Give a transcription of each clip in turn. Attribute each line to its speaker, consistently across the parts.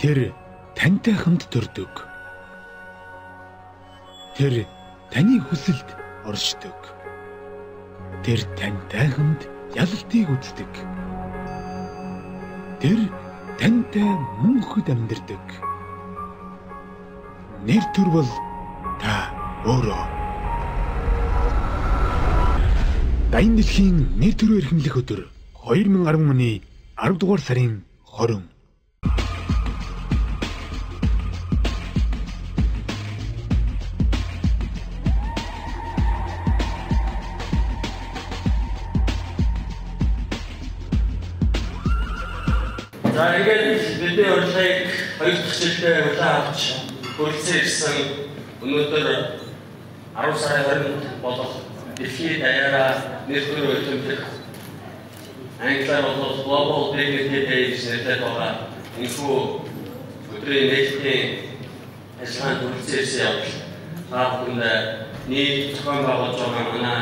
Speaker 1: Тэр тантай хамт төрдөг. Тэр таны хүсэлд оршдог. Тэр тантай хамт ялалтыг үздэг. Тэр тантай мөнхөд амьдардаг. Нэр төр бол та өөрөө. Дайны дэлхийн нэр төрөө эрхэмлэх өдөр 2010 оны 10 дугаар сарын 20.
Speaker 2: За ингээд бидний урилгыг хоёр дахь жилдээ хүлээн авч хүрэлцэн ирсэн өнөөдөр 10 сарын 20-нд болох дэлхийд даяараа нэр төрөө эрхэмлэх англиар бол Global Dignity Day гэж нэртэй байгаа энэхүү өдрийн нээлтийн ажиллагаанд хүрэлцэн ирсэн явдал та бүхэнд нийт зохион байгуулж байгаа манай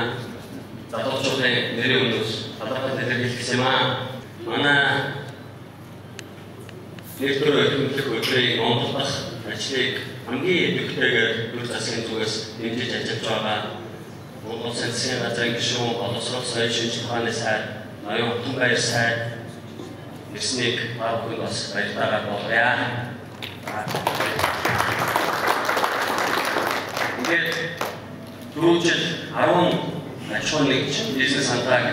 Speaker 2: залуучуудын нэрийн өмнөөс талархал илэрхийлэх юм аа. Манай нэр төрөө эрхэмлэх өдрийн Монгол дахь ажлыг хамгийн идэвхтэйгээр төр засгийн зүгээс дэмжиж ажиллаж байгаа Монгол Улсын засгийн газрын гишүүн боловсрол соёл шинжлэх ухааны сайд ноён Хатанбаяр сайд ирснийг та бүхэнд бас баяртайгаар болгоё. Ингээд түрүү жил 10 аж ахуйн нэгж бизнес сандааг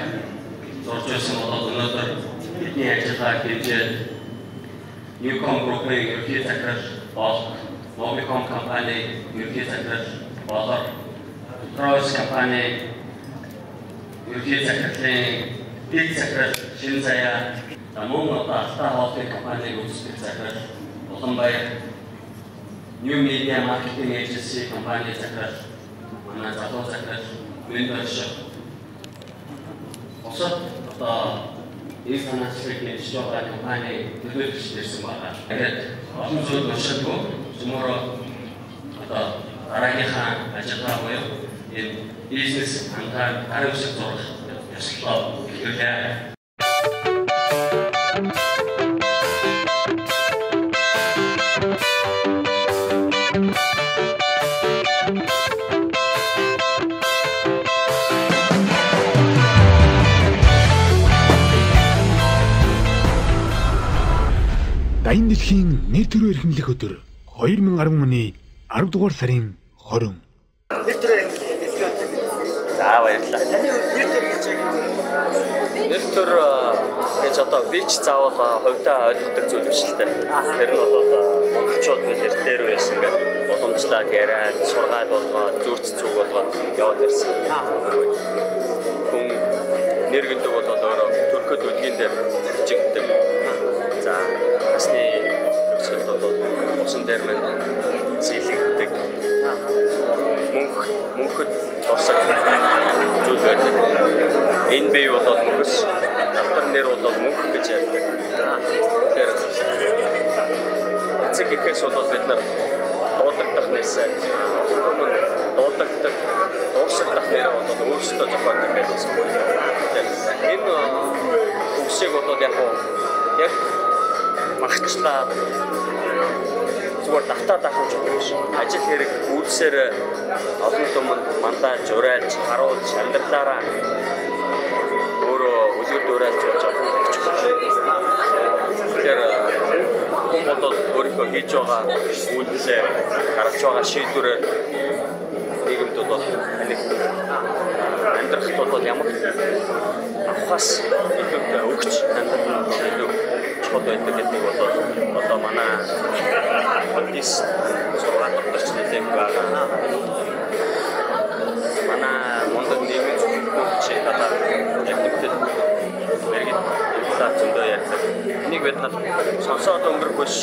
Speaker 2: зурж байсан болоод өнөөдөр бидний ажиллагааг дэмжиж Newcom Group-ийн ерөнхий захирал бол Mobicom компани ерөнхий захирал болор Cross компани ерөнхий захирлын дэд захирал Шин Заяа, за мөн одоо Алтай хоолтын компаниг үүсгэх захирал Уланбаяр, New Media Marketing Agency компани захирал манай залуу захирал Мэнд Орших, бусад одоо энэ санаачлалыг дэмжиж байгаа компани төлөөлөгч ирсэн байна. Тэгээд олон зүйл уншилгүй цөмөрөө одоо дараагийнхаа ажиллагаа буюу энэ бизнес хангаар гарын үсэг зурах ёслолоо эхлүүлье.
Speaker 1: Дайны дэлхийн нэр төрөө эрхэмлэх өдөр 2010 оны 10 дугаар сарын 20.
Speaker 3: Нэр төрөө эрхэмлэх дэлхийн өдөр.
Speaker 2: За баярлалаа.
Speaker 3: Таны нэр төр гэж яг
Speaker 2: нэр төр гэж одоо би ч заавал хувьдаа ойлгодог зүйл биш л дээ. Тэр нь бол монголчууд бид нэр дээр байсан ингээд уламжлаад яриад, сургаал болгоод, зүрц зүг болгоод яваад ирсэн. Хүн нэр гэдэг бол өөрөө төрөхөд үлгийн дээр бичигддэг. За насны төгсгөлд бол усан дээр мань зийлэгддэг. Мөнхөд дурсаг зүйл байдаг. Энэ бие бол мөнхөс, давтар нэр бол мөнх гэж ярьдаг. Тэгэхээр эцэг гэхээс бол бид нар дуудагдах нэрсээ өмнө дуудагдах, дурсагдах нэр бол өөрсдөө зохиодог гэж байна. Энэ үгсийг бол яг яг магчлаад зүгээр давтаад авах юм биш. Ажил хэрэг үйлсээр олон түмэнд мандааж, урайлж, харуулж, амьдралаараа өөрөө үлгэр дуурайлж болж олон чухал. Тэгэхээр хүн бол өөрийнхөө хийж байгаа үйлдэлээ, гаргаж байгаа шийдвэрээр нийгэмд бол танигддаг. Амьдрахад бол ямар авахаас илүү өгч амьдрах нь илүү чухал байдаг гэдгийг бол одоо манай Буддист сургаал дотор ч нэлээд байгаа. Манай мундаг нийгмийн зөвлөлтүүд талаар эрдэмтэд мэргэд энэ талаар зөндөө ярьдаг. Энийг бид нар сонсоод өнгөрөх биш,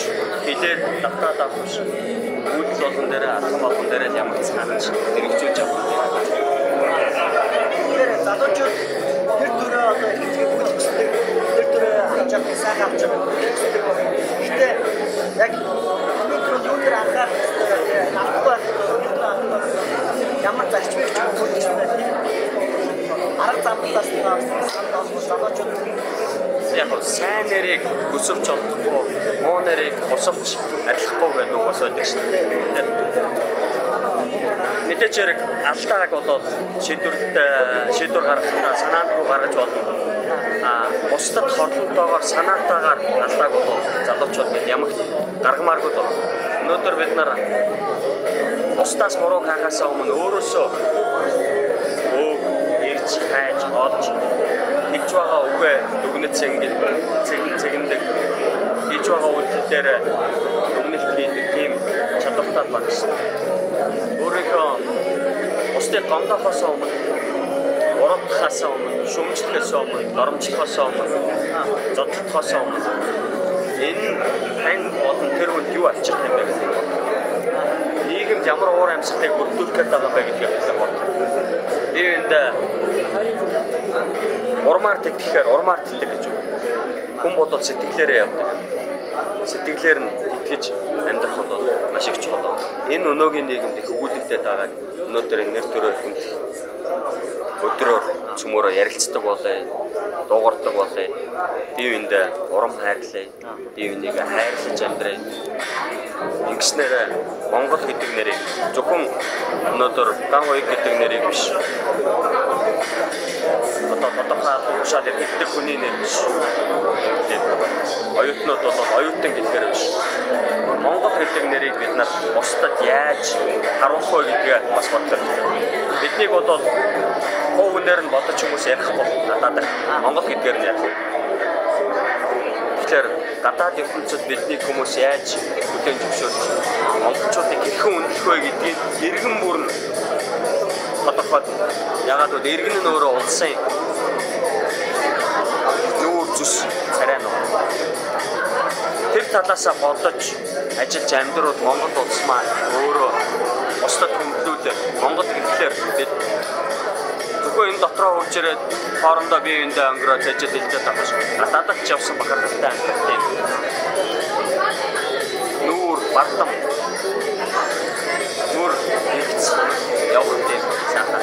Speaker 2: хэлээд давтаад авах биш. Үйлдэл болгон дээр, алхам болгон дээр л ямар ч харж хэрэгжүүлж авах.
Speaker 3: Тэгэхээр залуучууд нэр төрөө одоо эрхэмлэхийг бүгд хүсдэг. Нэр төрөө авч явах, сайхан авч явах хүсдэг байна. Гэхдээ яг миний төрөнд юун дээр анхаарах хэрэгтэй вэ? Авахгүй байх, нэр төрөө авах байх. Ямар зарчмыг ч юм уу хэрэгтэй. Арга замдаас нь залуучууд
Speaker 2: Яг сайн нэрийг өсөвч олдохгүй, муу нэрийг босовч арилахгүй гэдэг үг бас байдаг шүү дээ. Мэдээч хэрэг алдааг бол шийдвэр гаргахтаа санаандгүй гаргаж болно. Бусдад хорлонтойгоор санаатаагаар алдааг бол залуучууд бид ямагт гаргамааргүй бол. Өнөөдөр бид нар бусдаас буруу хайхаасаа өмнө өөрөөсөө өөг ирж хайж олж хийж байгаа үгээ дүгнэлт цэгэндэг хийж байгаа үйлдэл дээр дүгнэлт хийдэг тийм чадвартай байх ёстой. Өөрийнхөө бусдыг гомдохоос өмнө, буруутгахаас өмнө, шүүмжлэхээс өмнө, доромжлохоос өмнө, зодлохоос өмнө энэ тань болон тэр хүнд юу авчрах юм бэ гэдэг нь нийгэмд ямар уур амьсгалыг бүрдүүлэх гээд байгаа юм бэ гэдгийг бид бодох. Иймд урмаар тэтгэхээр урмаар тэтг гэж үг. Хүн бодвол сэтгэлээрээ явдаг. Сэтгэлээр нь тэтгэж амьдрах бол маш их чухал. Энэ өнөөгийн нийгэмд их өгүүлэгдээд байгааг өнөөдөр энэ нэр төрөөр хүндлэх өдрөөр цөмөөрөө ярилцдаг болъё, дуугардаг болъё. Бие биендээ урам хайрлая, бие биенийг хайрлаж амьдрая. Ингэснээр Монгол гэдэг нэрийг зөвхөн өнөөдөр ган хоёг гэдэг нэрийг биш. Одоо тодорхой тушаал эрхэлдэг хүний нэр биш. Оюутнууд бол оюутан гэхээр биш. Монгол гэдэг нэрийг бид нар бусдад яаж харуулах вэ гэдгээ бас бодох хэрэгтэй. Биднийг бол хувь хүнээр нь бодож хүмүүс ярихгүй надад Монгол гэдгээр нь ярих. Тэгэхээр гадаад ертөнцид биднийг хүмүүс яаж хүлээн зөвшөөрч монголчуудыг хэрхэн үнэлэх вэ гэдгийг иргэн бүр нь тодорхой. Яагаад гэвэл иргэн нь өөрөө улсын нүүр зүс царай нуу. Тэр талаасаа бодож ажиллаж амьдрууд Монгол улс маань өөрөө бусдад хүндлүүлээ. Монгол гэхлээр бид зөвхөн энэ дотроо хурж ирээд хоорондоо бие биендээ өнгөрөө зажил хэлдэг байгаа шүү. Гадаадд ч явсан бахархалтай амьдрах тийм нүүр бардам нүүр нэгц явах тийм сайхан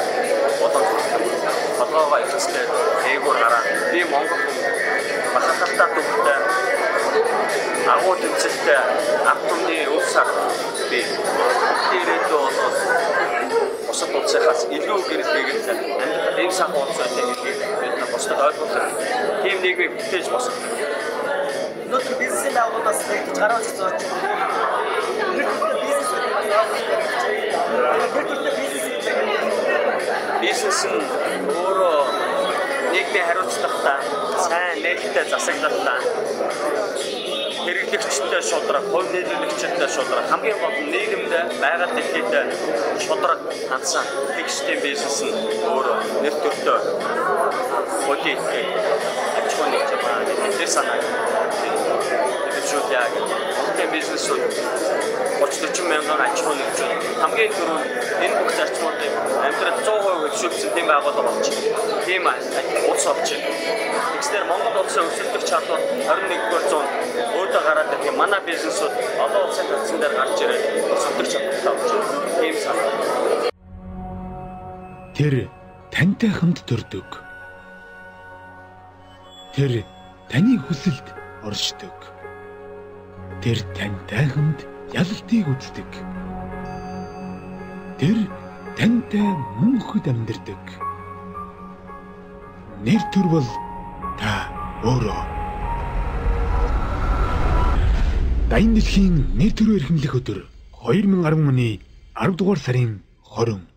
Speaker 2: боломж бүрдэх. Толгоогоо ихцлээд дээгүүр гараад би Монгол хүн бахархалтай төвтэй агуу тэмцэлтэй ард түмний өв сар би ирээдүйн бол бусад улсынхаас илүү гэрэл гэрэл амьдрал ийм сайхан улс байлаа гэдгийг бид нар бусдад ойлгох хэрэгтэй. Тийм нийгмийг бүтээж босгох хэрэгтэй.
Speaker 3: Өнөөдөр бизнесийн байгууллагаас нэгдэж гараа үзэж байгаа чинь нэр төртэй бизнес гэдэг бас ойлгох хэрэгтэй. Нэр төртэй бизнес гэдэг
Speaker 2: бизнес нь өөрөө нийгмийн хариуцлагатай, сайн нээлттэй засаглалтай, хэрэглэгчтэй шударга, хувь нийлүүлэгчтэй шударга, хамгийн гол нь нийгэмд байгаль дэлхийд шударга хандсан тэгштэй бизнес нь өөрөө нэр төртэй хуулийн этгээд аж ахуй нэгж юм аа гэдэг тэр санааг дэвшүүлье гэдэг. Монголын бизнесүүд 30 40 мянган аж ахуй нэгжүүд хамгийн түрүүнд энэ бүх зарчмуудыг амьдрал 100% хөвшүүлсэн тийм байгууллага болчих. Тийм улс болчих. Тэгснээр Монгол улсын өрсөлдөх чадвар 21-р зуунд өөдөө гараад ирэх юм. Манай бизнесүүд олон улсын татсан дээр гарч ирээд өрсөлдөх чадвартай болж байна. Тийм санаа.
Speaker 1: Тэр тантай хамт төрдөг. Тэр таны хүсэлд оршдог. Тэр тантай хамт ялалтыг үздэг. Тэр тантай мөнхөд амьдардаг. Нэр төр бол та өөрөө. Дайны дэлхийн нэр төрөө эрхэмлэх өдөр 2010 оны 10 дугаар сарын 20.